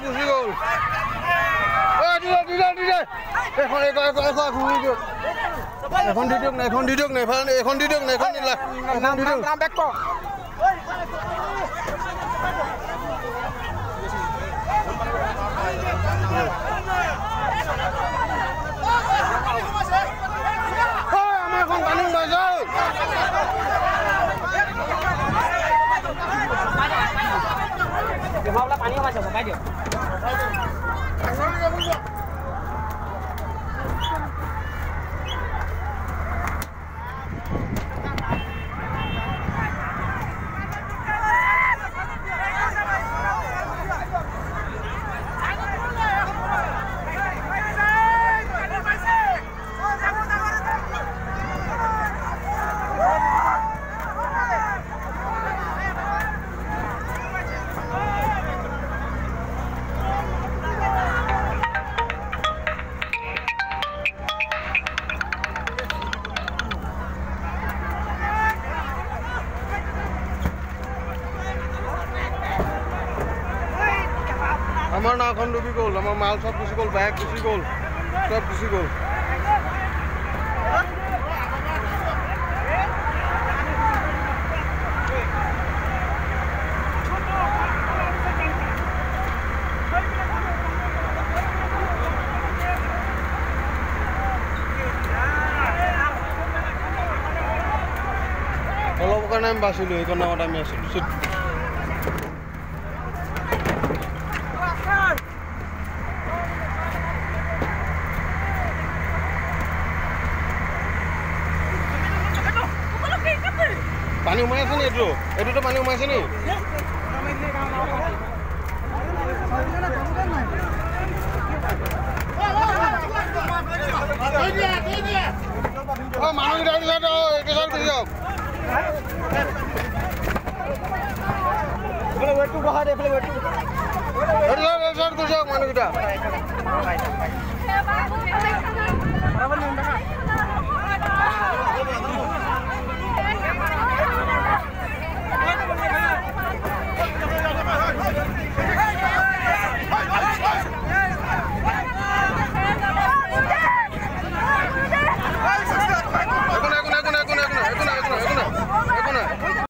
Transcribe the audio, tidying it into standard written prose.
চব গুচি গ'ল। এখন দি দিয়ক না, এখন দি দিয়ক না, এখন দি দিয়ক না, এখন দি দিয়ক। আমাৰ এখন পানী সোমাইছে। পানী সোমাইছে, চপাই দিয়ক। আমাৰ নাওখন ডুবি গ'ল, আমাৰ মাল চব গুচি গ'ল, বাইক গুচি গ'ল, চব গুচি গ'ল। অলপ কাৰণে আমি বাচিলোঁ, সেইকণ নাৱত আমি আছিলোঁ। পানী সোমাই আছে নি? এইটো এইটোতো পানী সোমাইছে নি? মানুহকেইটা এইটো চাইড গুচি যাওক। এইটো চাইড গুচি যাওক মানুহকেইটা।